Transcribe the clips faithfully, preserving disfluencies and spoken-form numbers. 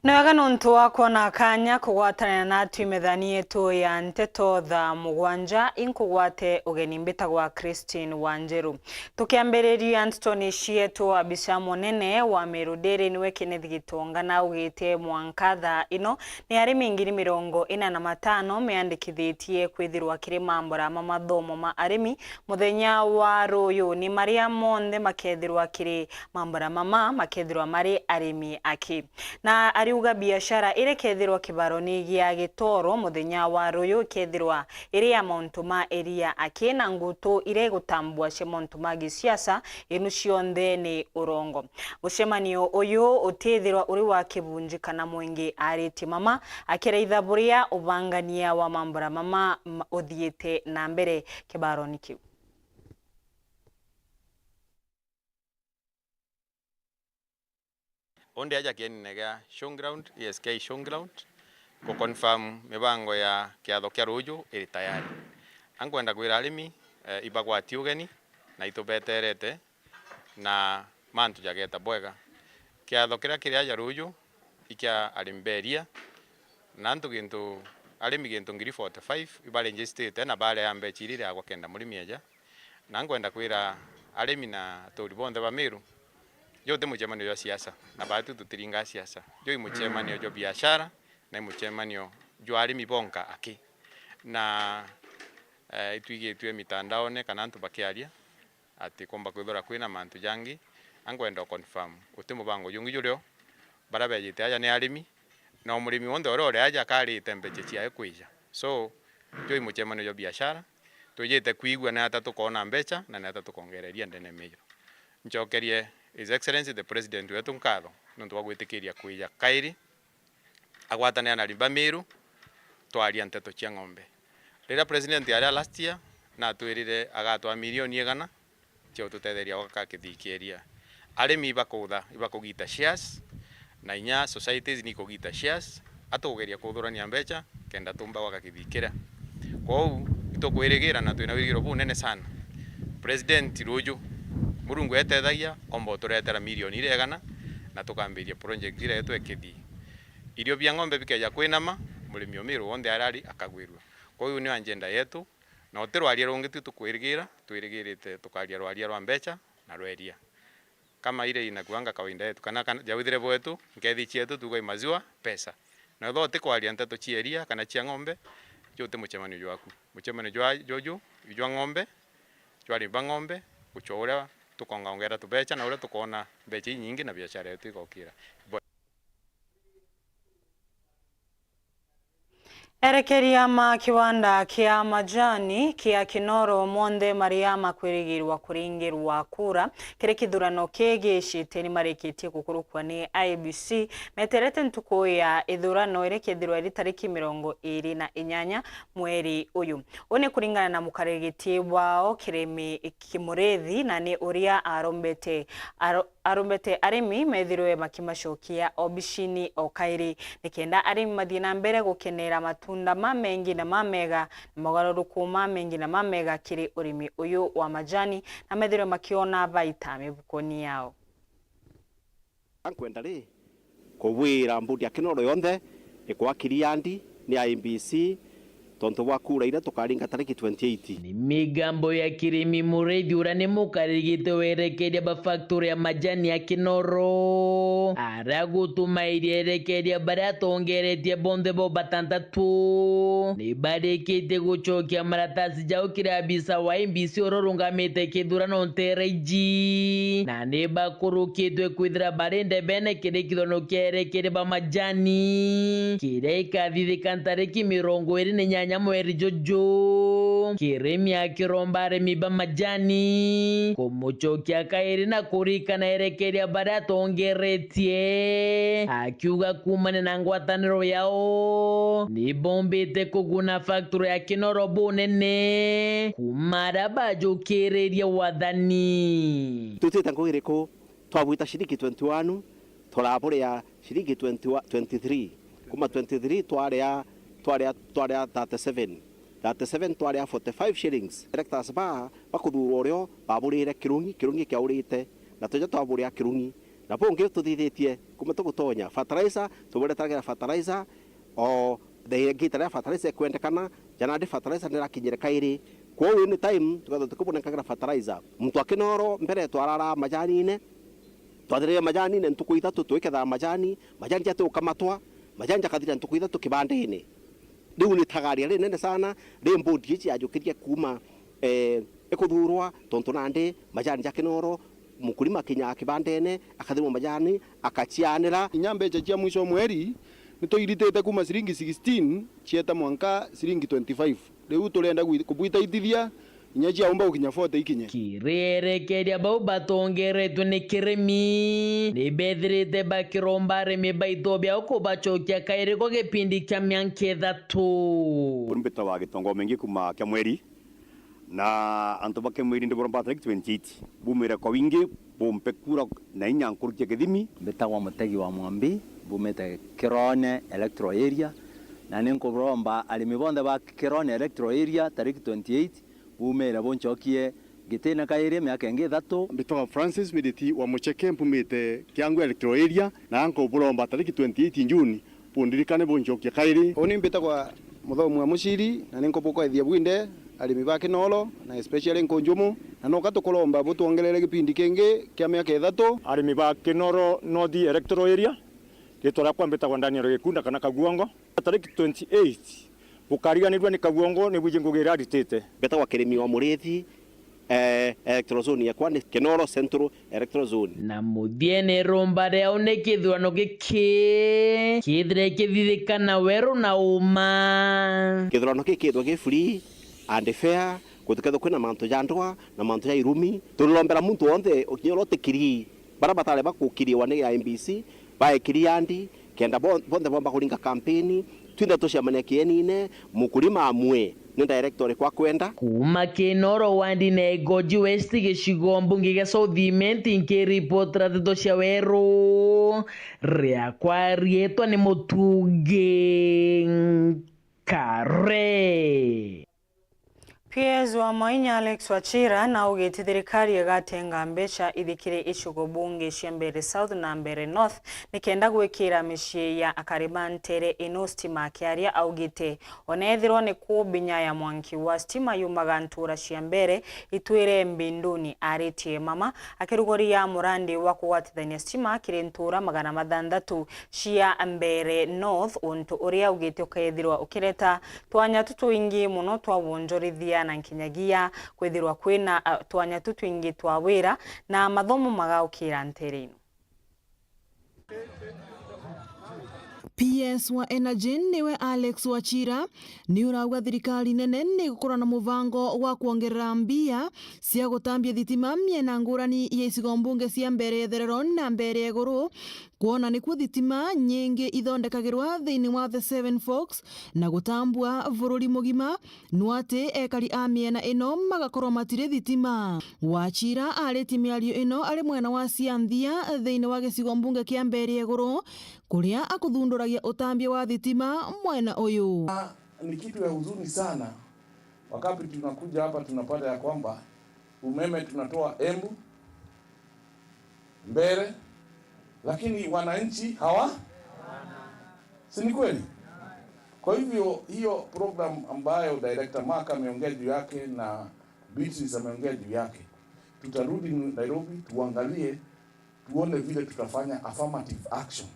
Ni wega nontu wa kwona kanya kugwatanira natwi methani yetu ya nteto thaa mugwanja. Inkugwate ugeni, mbitagwa Christine Wanjiru. Tukiambiriria ntetoni cietu, abisa munene wa Meru Dairy niwe Kenneth Gitonga naugite mwanka thaa ino ni arimi ngiri mirongo ina na matano meandikithitie kwithirwa kiri mambura ma mathomo ma arimi muthenya wa ruyu, ni maria monthe makethirwa kiri mambura mama makethirwa mari arimi aki. Na ariuga biashara iria ikethirwa kibaroni gia Gitoro muthenya wa ruyu ikethirwa iri ya mauntu ma iria aki na ngutu iria igutambua cia mauntu ma gisiasa, inu cionthe ni urongo. Mucemanio uyu utithirwa uri wa kibunji kana mwingi, aritie mama, akiraitha buria ubangania wa mambura mama ma-, uthiite na mbere kibaroni kiu. Undi aja kienine gia showground, E S K showground, ku confirm mibango ya kiatho kia ruju iri tayari. Ankwenda kwira arimi, eh, ibagwati ugeni na itubeterete na mantu jageta bwega. Kiatho kiria kiri aja ruju i kia arimi beria, na antu gintu, arimi gintu ngiri forty-five ibaregistrite na baria mbecha iria iriagwa kenda murimi eja. Na nkwenda kwira arimi na aturi bonthe ba Meru, juu ti mucemanio jwa siasa, na baatu tutiringaa siasa. Juu i mucemanio jwa biashara, na i mucemanio jwa arimi bonka aki. Na, eh, itwigitue mitandaone kana antu bakiaria ati kumba kwithirwa kwina mantu jangi. Ankwenda u confirm, guti mubango jungi jurio. Baria bejite aja ni arimi, na o murimi wonthe uria uri aja akarite mbecha ciae kwija. So, juu i mucemanio jwa biashara, twijite kwigua ni ata tukoona mbecha na ni ata tukongereria ndene Meru. Ncokerie His Excellency the President wetu nkatho nontu bwa gwitikiria kwija kairi agwatanira na arimi ba Meru, twaria nteto cia ng'ombe. Riria President aria last year, natwirire agatwaa milioni igana cia gututetheria gwaka kithii kia iria. Arimi ibakutha, ibakugita shares, na inya societies ni ikugita shares, atukugeria kuthurania mbecha kenda tumba gwaka kithii kiria. Kwou, itukwirigira na twina wirigiro bunene sana. President ruju, Murungu etethagia, omba uturetera milioni iria igana, na tukambiria project iria yetu e kithii. Irio bia ng'ombe bikeja kwinama, murimi o Meru wonthe arari akagwirua. Kwou ni agenda yetu, na uti rwaria rungi tu tukwirigira, twirigirite tukaria rwaria rwa mbecha na rwa iria. Kama ile inakuanga kawaida yetu, kana, kana jawithire bwetu, nkethi cietu tuuga i maziwa, pesa. Na wethirwa uti kwaria nteto cia iria kana cia ng'ombe, juu ti mucemanio jwaku. Mucemanio jwa, juju, i jwa ng'ombe, jwa arimi ba ng'ombe, gucwa uria tukongaongera tubecha na uria tukoona mbecha inyingi na biashara yetu igokira. Erekeria ma kiwanda kia majani kia Kinoro monthe maria makwirigirwa kuringirwa kura kiri kithurano kigicite ni marikitie gukurukwa ni I E B C, meterete ntuku ya ithurano iria ikethirwa iri tariki mirongo iri na inyanya mweri uyu. Uu ni kuringana na mukarigiti wao Kirimi Kimurithi, na ni uria arombete, aro-, arombete arimi methirwe makimacokia obicini o kairi, nikenda arimi mathie na mbere gukenera matunda mamengi na mamega na mogaruruku mamengi na mamega kiri urimi uyu wa majani, na methirwe makiona baita mibukoni yao. Nkwenda ri, kubwira mbudi ya Kinoro yonthe ikwa cleared ni I E B C, tontu bwa kura iria tukaringa tariki twenty-eight. Ni migambo ya Kirimi Murithi uria ni mukarigite werekeria ba factory ya majani ya Kinoro, aria gutumairie erekeria baria atongeretie bonthe bo batantatu ni barikitie gucokia maratasi jau kiri abisa wa I E B C uria urungamite kithurano Ntereiji, na ni bakurukitwe kwithira bari ndebene kiri kithurano kia erekeria ba majani, kiria ikathithika ntariki mirongo iri na inyanya mweri juju. Kirimi akiromba arimi ba majani kumucokia kairi na kurikana erekeria baria atongeretie, akiuga kuumania na ngwataniro yao, ni bombite kuguna factory ya Kinoro bunene kuuma aria bajukiririe wathani. Twitite ngugi iriku? Twabwita ciringi twenty-one, turaburia ciringi twenty-one, twenty-three. Kuma twenty-three twaria, twaria, twaria thirty-seven. Thirty-seven twaria forty-five shillings. Directors ba, bakuthurwa urio baburire kirungi, kirungi kiaurite. Na tuja twaburia kirungi, Na bungi tuthithitie kuma tugutonya fertilizer, tuburetagera fertilizer, o the gita ria fertilizer ikwendekana, ja nandi fertilizer ndirakinyire kairi. Kwou any time tukethwa tukibunenkagira fertilizer. Muntu a Kinoro mbere twarara majanine, twathirire majanine ntuku ithatu twikethaa majani, majani jati ukamatwa, majani jakathira ntuku ithatu kibandene. Riu ni tagaria rinene sana, ri board iji yajukirie kuuma, eh, ikuthurwa, tontu nandi majani ja Kinoro, mukulima akinyaa kibandene, akathirwa majani, akacianira. Inya mbeca cia mwisho wa mweri, ni tuiritite kuuma ciringi sixteen cieta mwanka ciringi twenty-five. Riu turenda gwi-, kubwitaithithia inya ciaumba gukinya forty ikinye. Kirierekeria bau batongeretwe ni kirimi, ni bethirite bakiromba arimi baitu biao kubacokia kairi gwa gipindi kia mianka ithatu. Mbitagwa Gitongo Mengi kuuma Kiamweri, na antu ba Kiamweri ndiburomba tariki twenty-eight bumire kwa wingi, bumpe kura na inya nkurukia kithimi. Mbitagwa Mutegi wa Mwambi, mbumite Kirone Electoral Area, na ni nkuburomba arimi bonthe ba Kirone Electoral Area tariki twenty-eight bumire buncokie gitine kairi miaka ingi ithatu. Mbitagwa Francis Miditi wa Mucheke, mpumite Kiangu Electoral Area, na nkuburomba tariki twenty-eight June bundirikane buncokie kairi. Uni mbitagwa Muthomi wa Muciri, na ni nkubukwethia bwinde arimi ba Kinoro, na especially Nkunjumu, na noka tukuromba butwongerere gipindi kingi kia miaka ithatu. Arimi ba Kinoro North Electoral Area, ritwa riakwa mbitagwa Daniel Gikunda kana Kaguongo. Tariki twenty-eight, bukariganirua ni Kaguongo, ni bwiji ngugi iria aritite. Mbitagwa Kirimi wa Murithi, eh, electoral zone yakwa ni Kinoro Central Electoral Zone. Na muthiene rumba riao ni kithurano giki kithire kithithikana weru na uma. Kithurano giki kithwa gi free and fair, gutikethwa kwina mantu ja ndwa na mantu ja irumi. Turirombera muntu wonthe, kinya uria utikirii, baria batari bakukiriwa ni I E B C, baekiri andi, kenda bo-, bonthe bomba kuringa kampeni, twinthe tucemania kienine, mukulima amwe ni director uriku akwenda. Kuuma Kinoro wandi na Igoji West gicigo mbunge gia South Imenti, nkiripotera nteto cia weru, riakwa riitwa ni Mutungi Kare. P S wa Maina Alex Wachira naugite thirikari igatenga mbeca ithi kiri icigo bunge cia Mbeere South na Mbeere North nikenda gwikira micii ya akari ba ntere ino stima. Akiaria augite ona ethirwa ni kubinya ya mwanki wa stima yumaga ntura cia Mbeere itwire Mbinduni, aritie mama akirugoria murandi wa kugwatithania stima kiri ntura magana mathanthatu cia Mbeere North, untu uria augite ukethirwa ukireta twanya tutwingi mono twa wonjorithia na nkinyagia kwithirwa kwina, a, twanya tutwingi twa wira na mathomo magaukira ntere ino. P S wa Energy niwe Alex Wachira ni urauga thirikari nene ni gukorwa na mubango wa kwongerera mbia cia gutambia thitima miena ngurani ya icigo mbunge cia Mbeere ya Itherero na Mbeere ya Iguru, kwona nikuo thitima nyingi ithondekagirwa thiini wa The Seven Forks na gutambua bururi mugima, no ati ekari a miena ino magakorwa matiri thitima. Wachira aritie miario ino ari mwena wa Sianthia thiini wa gicigo mbunge kia Mbeere ya Iguru, kuria akuthunduragia utambia wa thitima mwena uyu. Ni kitu ya huzuni sana, wakati tunakuja hapa tunapata ya kwamba umeme tunatoa Embu, Mbeere, lakini wananchi hawa, si ni kweli? Kwa hivyo, hiyo program ambayo Director Mark ameongea juu yake na Beatrice ameongea juu yake, tutarudi Nairobi tuangalie, tuone vile tutafanya affirmative action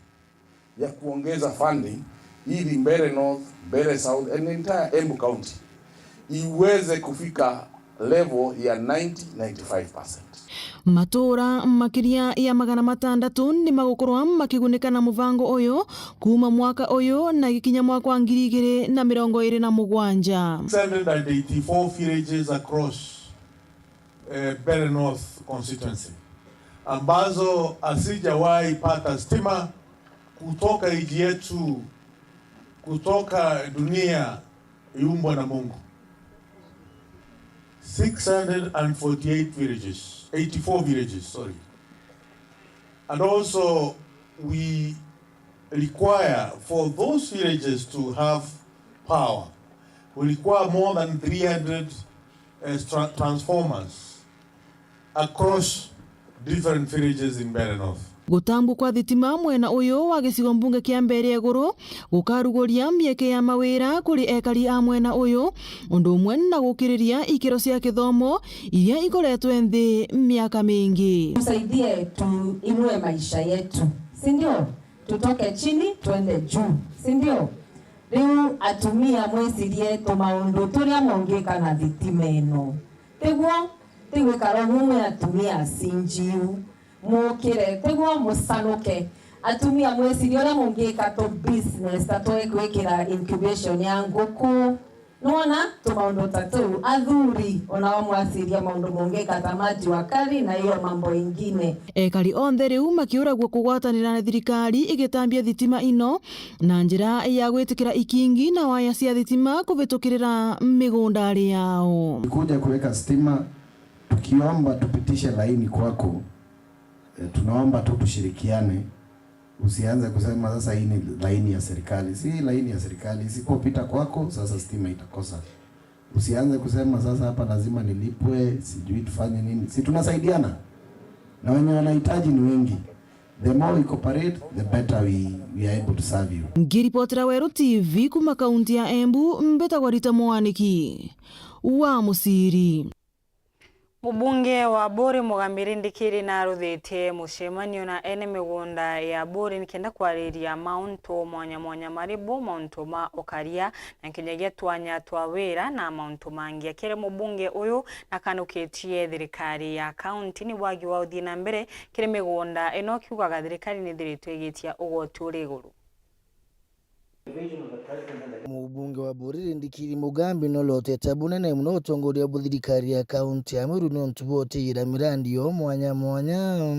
ya kuongeza funding ili Mbeere North, Mbeere South and entire Embu County iweze kufika level ya ninety, ninety-five percent. Matuura makiria ya magana matandatu ni magukorwa makigunika na mubango uyu kuuma mwaka uyu na gikinya mwaka wa ngiri igiri na mirongo iri na mugwanja. Six hundred and eighty-four villages across eh, Mbeere North constituency, ambazo hazijawahi pata stima kutoka nchi yetu, kutoka dunia iumbwa na Mungu. Six hundred and forty-eight villages, eighty-four villages, sorry. And also, we require for those villages to have power, we require more than three hundred, uh, tra-, transformers across different villages in Mbeere North. Gutambua kwa thitima mwena uyu wa gicigo mbunge kia Mbeere Iguru gukaruguria mieke ya mawira kuri ekari a mwena uyu, undu umwe na gukiriria ikiro cia kithomo iria ikoretwe nthi miaka mingi. Tusaidie tuinue maisha yetu, si ndio? Tutoke chini twende juu, si ndio? Riu atumia, mwicirie tumaundu turia mungika na thitima ino. Tiguo? Ti gwikara uguo mwi atumia acinjiu. Mukire, tiguo? Mucanuke. Atumia, mwicirie uria mungika tu business, ta twi gwikira incubation ya nguku. Nwona tumaundu ta tuu, athuri onao mwaciria maundu mungika ta ma jua kali na iyo mambo ingine. Ekari onthe riu makiuragua kugwatanira na thirikari igitambia thitima ino na njira ya gwitikira ikingi na waya cia thitima kuvitukirira migundari yao. Kuja kuweka stima, tukiomba tupitishe laini kwako, eh, tunaomba tu tushirikiane. Usianze kusema, "Sasa hii ni laini ya serikali." Si laini ya serikali, isipopita kwako, sasa stima itakosa. Usianze kusema, "Sasa hapa lazima nilipwe, sijui tufanye nini." Si tunasaidiana? Na wenye wanahitaji ni wengi. The more we cooperate, the better we, we are able to serve you. Ngiripotera Weru T V kuma kaunti ya Embu, mbitagwa Rita Mwaniki wa Musiri. Mubunge wa Buuri Mugambi Rindikiri naruthitie mucemanio na ene migunda ya Buuri nikenda kwariria mauntu mwanya mwanya mari bo mauntu ma ukaria na nkinyagia twanya twa wira na mauntu mangi. Akiri mubunge uyu nakanukitie thirikari ya kaunti ni wagi wa uthii na mbere kiri migunda ino, akiugaga thirikari ni ithiritwe igitia ugoti uri iguru. Mubunge wa Buuri Rindikiri Mugambi nolotete bunene muno utongoria bwa thirikari ya kaunti ya Meru niuntu bwa utiyira mirandi yo mwanya mwanya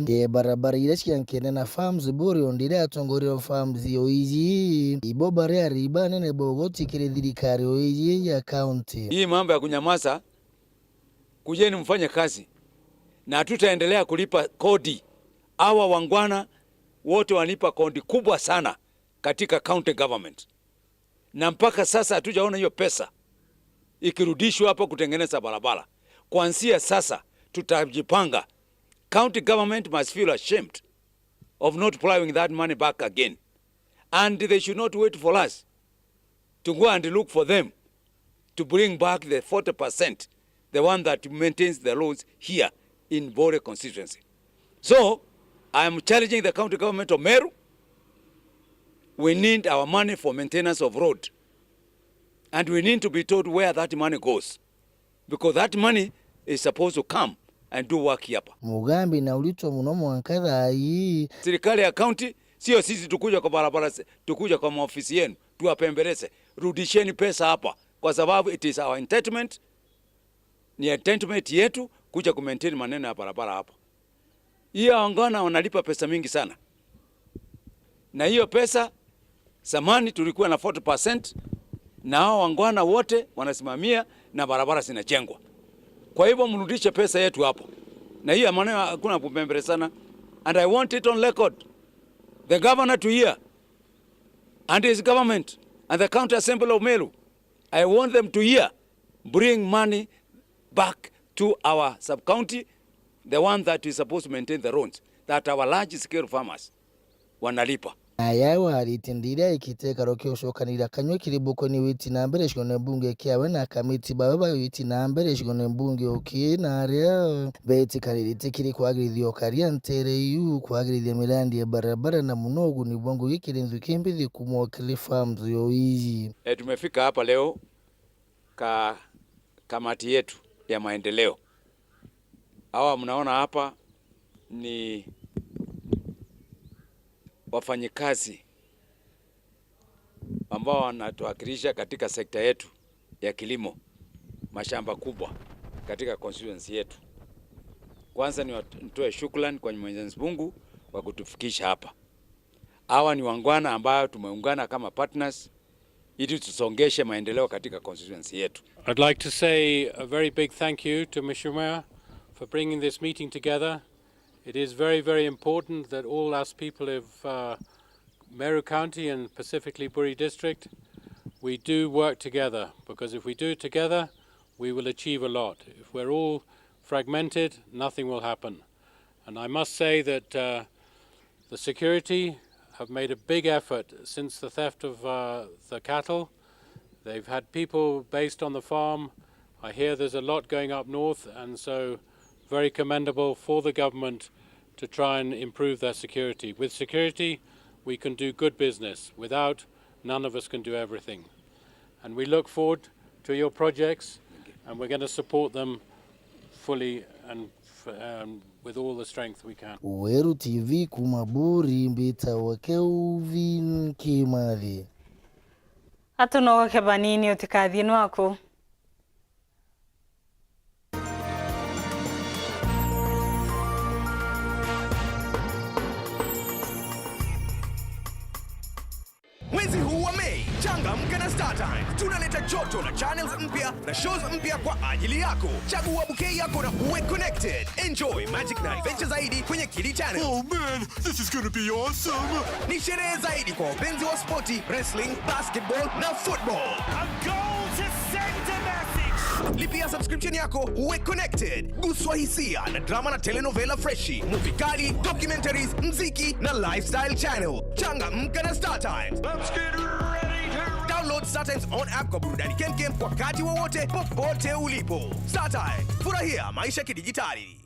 ya barabara iria ciankene na farms buri undi iria atongoria o farms yo iji. Ibo baria ari banene bo goti kiri thirikari o iji ya kaunti. Hii mambo ya kunyamaza, kujeni mfanye kazi na hatutaendelea kulipa kodi. Hawa wangwana wote wanalipa kodi kubwa sana katika county government, na mpaka sasa hatujaona hiyo pesa ikirudishwa hapa kutengeneza barabara. Kuanzia sasa tutajipanga. County government must feel ashamed of not plowing that money back again, and they should not wait for us to go and look for them to bring back the forty percent, the one that maintains the roads here in Buuri constituency. So, I am challenging the county government of Meru. We need our money for maintenance of road. And we need to be told where that money goes. Because that money is supposed to come and do work hapa. Mugambi na uritwa muno mwanka thaa ii. Serikali ya county, sio sisi tukuja kwa barabara, tukuja kwa maofisi yenu, tuwapembeleze. Rudisheni pesa hapa, kwa sababu it is our entitlement, ni entitlement yetu kuja kumaintain maneno ya barabara hapa. Hiyo wangwana wanalipa pesa mingi sana. Na hiyo pesa, zamani tulikuwa na forty percent, na hao wangwana wote wanasimamia na barabara zinajengwa. Kwa hivyo mrudishe pesa yetu hapo. Na hiyo maneno hakuna kupembelezana. And I want it on record. The governor to hear. And his government. And the county assembly of Meru. I want them to hear. Bring money back to our sub-county, the one that is supposed to maintain the roads, that our large scale farmers wanalipa. Aya waritie ndiria ikite ikaro kia ucokanira kanyua kiri bukoni witi na mbere cigone mbunge kiawe na kamiti bawe ba witi na mbere cigone mbunge uki na aria betikanirite kiri kwagirithia ukaria ntere iu, kwagirithia mirandi ya barabara na muno uguni bwa ngugi kiri nthuki mbithi kumwa kiri farms yo iji. E, tumefika hapa leo ka kamati yetu ya maendeleo. Hawa mnaona hapa ni wafanyikazi ambao wanatuwakilisha katika sekta yetu ya kilimo, mashamba kubwa katika constituency yetu. Kwanza ni wat-, nitoe shukrani kwa Mwenyezi Mungu kwa kutufikisha hapa. Hawa ni wangwana ambao tumeungana kama partners ili tusongeshe maendeleo katika constituency yetu. I'd like to say a very big thank you to Mheshimiwa for bringing this meeting together. It is very, very important that all us people of, uh, Meru County and specifically Buuri District, we do work together, because if we do it together, we will achieve a lot. If we're all fragmented, nothing will happen. And I must say that, uh, The security have made a big effort since the theft of, uh, the cattle. They've had people based on the farm. I hear there's a lot going up north, and so very commendable for the government to try and improve their security. With security, we can do good business. Without, none of us can do everything. And we look forward to your projects, and we're gonna support them fully and f-, um, with all the strength we can. Weru T V kuma Buri, mbitawa Kelvin Kimathi. Atunogoke banini, utikathie nwaku. Mwezi huu wa Mei, changamka na StarTimes. Tunaleta joto la channels mpya na shows mpya kwa ajili yako. Chagua bouquet yako na uwe connected. Enjoy magic na adventure zaidi kwenye Kidi Channel. Oh man, this is gonna be awesome. Ni sherehe zaidi kwa wapenzi wa spoti, wrestling, basketball na football. A goal to send a message. Lipia subscription yako, uwe connected. Guswa hisia na drama na telenovela freshi, movie kali, documentaries, mziki na lifestyle channel. Changamka na StarTimes. Let's get ready to download StarTimes on app kwa burudani kemkem wakati wowote, popote ulipo. StarTimes, furahia maisha kidijitali.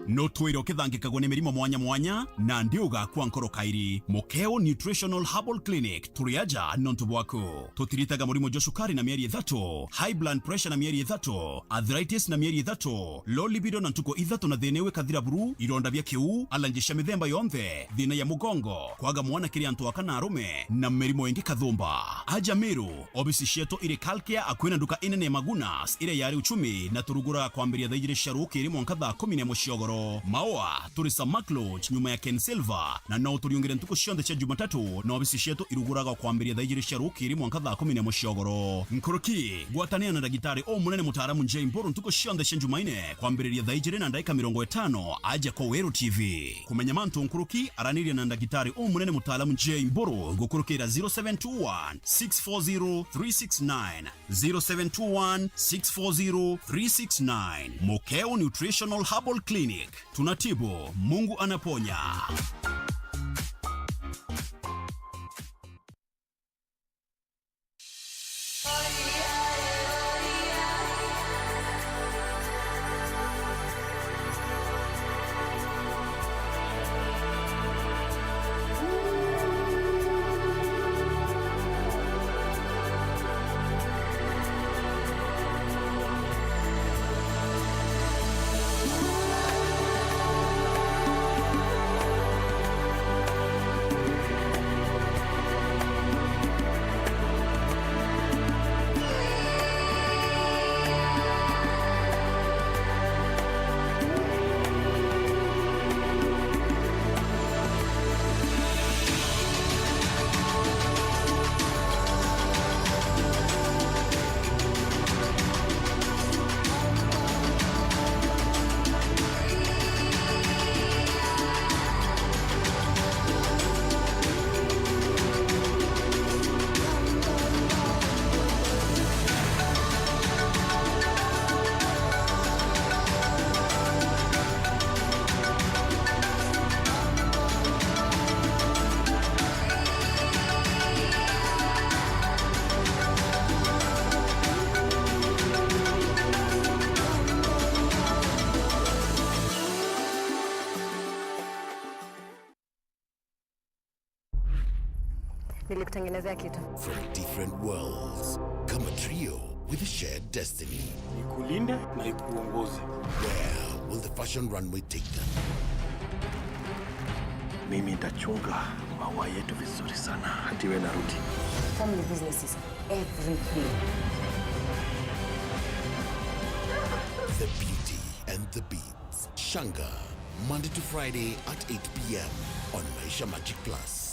No twire ukithangikagwa ni mirimo mwanya mwanya, nandi ugakua nkoro kairi. Mukeo Nutritional Herbal Clinic, turi aja nontu bwaku. Tutiritaga murimo jwa cukari na mieri ithatu, high blood pressure na mieri ithatu, arthritis na mieri ithatu, low libido na ntuku ithatu na thina iu ikathira buru, ironda bia kiu, allergy cia mithemba yonthe, thina ya mugongo, kwaga mwana kiri antu aka na arume, na mirimo ingi kathumba. Aja Meru, obisi cietu iri Kalkia, akui na nduka inene ya Magunas iria yari Uchumi, na turuguraga kwambiria thaa ijiri cia rukiri mwanka thaa kumi na imwe cia ugoro. Maua, turi Samak Lodge, nyuma ya Ken Silver, na no uturiungire ntuku cionthe cia Jumatatu, na obisi cietu iruguraga kwambiria thaa ijiri cia rukiri mwanka thaa kumi na imwe cia ugoro. Nkuruki, gwatanira na ndagitari umunene mutaaramu Jay Mburu ntuku cionthe cia Jumaine, kwambiriria thaa ijiri na ndaika mirongo itano, aja kwa Weru T V. Kumenya mantu nkuruki, araniria na ndagitari umunene mutaaramu Jay Mburu gukurukira zero seven two one, six four zero, three six nine. Zero seven two one, six four zero, three six nine. Mukeo Nutritional Herbal Clinic. Tunatibu, Mungu anaponya. Nilikutengenezea kitu. From different worlds, come a trio with a shared destiny. Ikulinde na ikuongoze. Where will the fashion runway take them? Mimi nitachunga maua yetu vizuri sana. Hati we narudi. Family business is everything. The Beauty and the Beast. Shanga, Monday to Friday at eight p.m. on Maisha Magic Plus.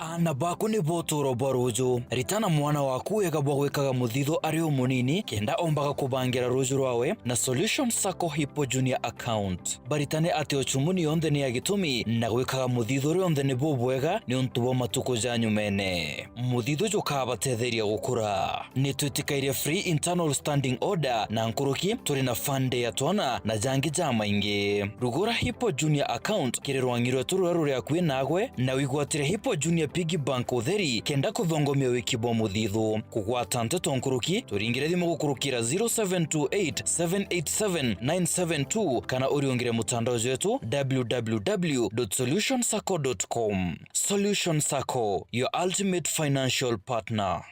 Aana baku nibo utuuro bwa ruuju. Ritana mwana waku wega bwa gwikaga muthithu ari umunini, kenda ombaga kubangira ruuju rwawe na Solution Sacco Hippo Junior Account. Baritane ati ucumuni yonthe ni ya gitumi, na gwikaga muthithu rionthe ni bubwega niuntu bwa matuku ja nyumene. Muthithu jukabatetheria gukura. Nitwitikairie free internal standing order na nkuruki, turi na fund ya twana na jangi jamaingi. Rugura Hippo Junior Account kiri rwangi rwetu ruria ruri akui nagwe, na wigwatire Hippo Junior Piggy Bank utheri, kenda kuthongomia wiki bwa muthithu. Kugwata nteto nkuruki, turingire thimu gukurukira zero seven two eight, seven eight seven, nine seven two, kana uriungire mutandao jwetu, w w w dot solution sacco dot com. Solution Sacco, your ultimate financial partner.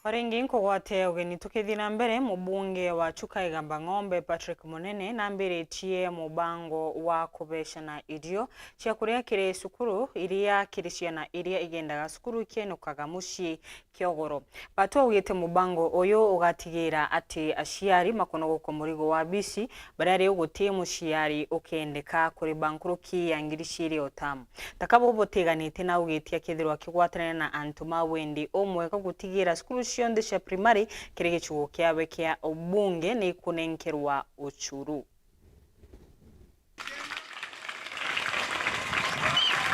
O ringi nkugwate ugeni tukithii na mbere, mubunge wa Chuka Igamba Ng'ombe Patrick Munene nambiritie mubango wa kubecana irio cia kuria kiri cukuru iria kiri ciana iria igendaga cukuru ikienukaga mucii kiogoro. Patu augite mubango uyu ugatigira ati aciari makonogokwa murigo wa bici, baria riu guti muciari ukendeka kuriba nkuruki ya ngiri ciiri o tamu. Taka bubutiganite na augitie akethirwa akigwatanira na antu ma wendi umwega gutigira cukuru cionthe cia primary kiri gicigo kiawe kia ubunge ni ikunenkerwa ucuru.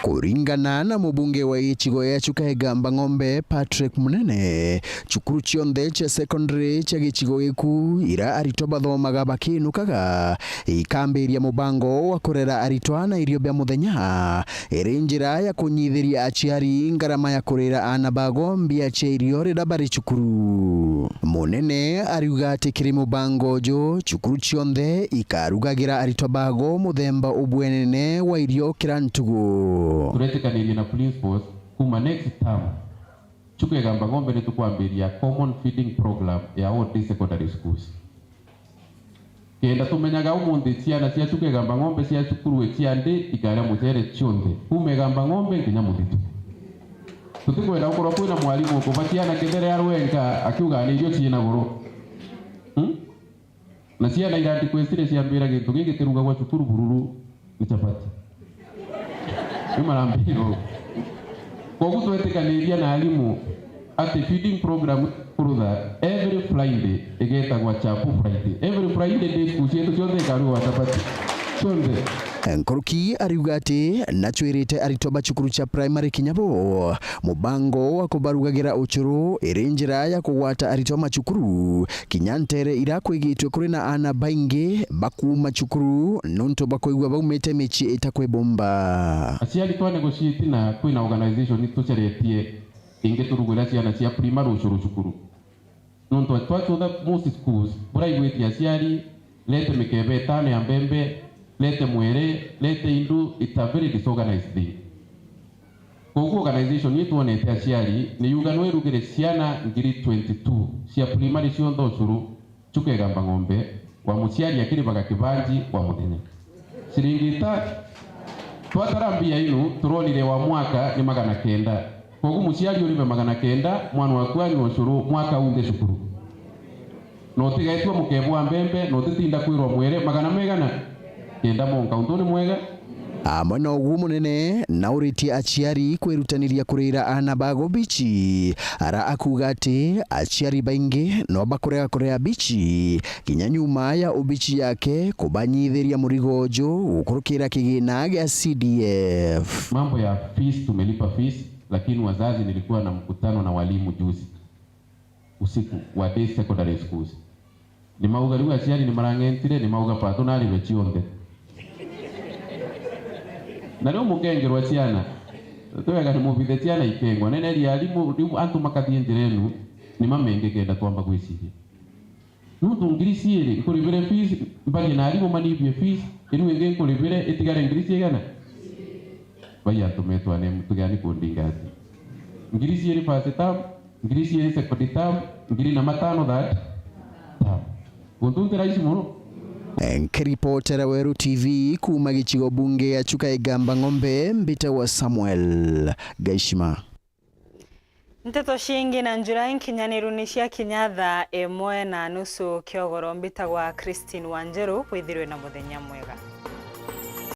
Kuringana na mubunge wa gicigo gia Chuka Igamba Ng'ombe, Patrick Munene, cukuru cionthe cia secondary cia gicigo giku ira aritwa bathomaga bakinukaga, ikambiria mubango wa kurera aritwa na irio bia muthenya, iri njira ya kunyithiria aciari ngarama ya kurira aana bago mbia cia irio riria bari cukuru. Munene ariuga ati kiri mubango uju, cukuru cionthe ikarugagira aritwa bago muthemba ubwenene wa irio kira ntugu. Turetikanirie na principals kuma next term, Chuka Igamba Ng'ombe nitukwambiria common feeding program ya all day secondary schools. Kenda tumenyaga umunthi ciana cia Chuka Igamba Ng'ombe cia cukuru cia nthi ikaria mucere cionthe, kuma Igamba Ng'ombe nginya Muthitu. Tutikwenda gukorwa kwina mwarimu ukuba ciana kethira arwenka akiuga ni irio ciina goro. Hmm? Na ciana ira requestire ciambira gintu giki kirugagwa cukuru bururu ni chapati. Ni marambiro. Koguo twetikaniria na arimu ati feeding program kurutha every Friday igetagwa Chapu Friday. Every Friday day school cietu cionthe ikarugwa chapati. Cionthe. Nkuruki ariuga ati nachwirite aritwa ba cukuru cia primary kinya bo mubango wa kubarugagira ucuru iri njira ya kugwata aritwa ma cukuru kinya ntere ira kwigitwe kuri na aana baingi bakuuma cukuru nuntu bwa kwigua baumite micii itakwibumba. Aciari twa negotiate na kwina organization ituceretie ingi turugwira ciana cia primary ucuru cukuru. Nuntu twachutha most schools, buraigwitie aciari, lete mikebe itano ya mbembe, lete mwere, lete indu, it's a very disorganized thing. Koguo organization itwonete aciari, ni yuga no irugire ciana ngiri twenty-two cia primary cionthe ucuru, Chuka Igamba Ng'ombe, wa muciari akiribaga kibanji wa muthenya. Ciringi ita, twatara mbia inu, turonire wa mwaka ni magana kenda. Koguo muciari uribe magana kenda, mwana waku anyua ucuru mwaka unthe cukuru. Na utigaitue mukebe wa mbembe, na utitinda kwirwa mwere, magana megana? Kenda monka, untu ni mwega. Amwe na uguo munene, nauritie aciari kwirutaniria kurira aana bago bici, ara akuuga ati aciari baingi no bakurega kuria bici, kinya nyuma ya ubici yake kubanyithiria murigo uju gukurukira kigina gia C D F. Mambo ya fees, tumelipa fees, lakini wazazi, nilikuwa na mkutano na walimu juzi usiku wa day secondary schools. Ni mauga riu aciari ni marang'entire, ni mauga patu naribe cionthe. Na riu mukengerwa ciana, twega ni mubithe ciana ikengwa. Neneria arimu, riu antu makathie njira inu, ni mamenge kenda twamba gwiciria. Nuntu ngiri ciiri nkuribire fees, mbarie na arimu manibie fees, inu ingi nkuribire itigare ngiri ciigana? Bai antu metwa ni mutigani kundinga ati. Ngiri ciiri first term, ngiri ciiri second term, ngiri na matano third term. Guntu nti rahisi mono. Nkiripotera Weru T V kuuma gicigo bunge ya Chuka Igamba Ng'ombe, mbitagwa Samuel Gaishima. Nteto ciingi na njura inkinyaniru ni ciakinya thaa imwe na nusu kiogoro. Mbitagwa Christine Wanjiru, withirwe na muthenya mwega.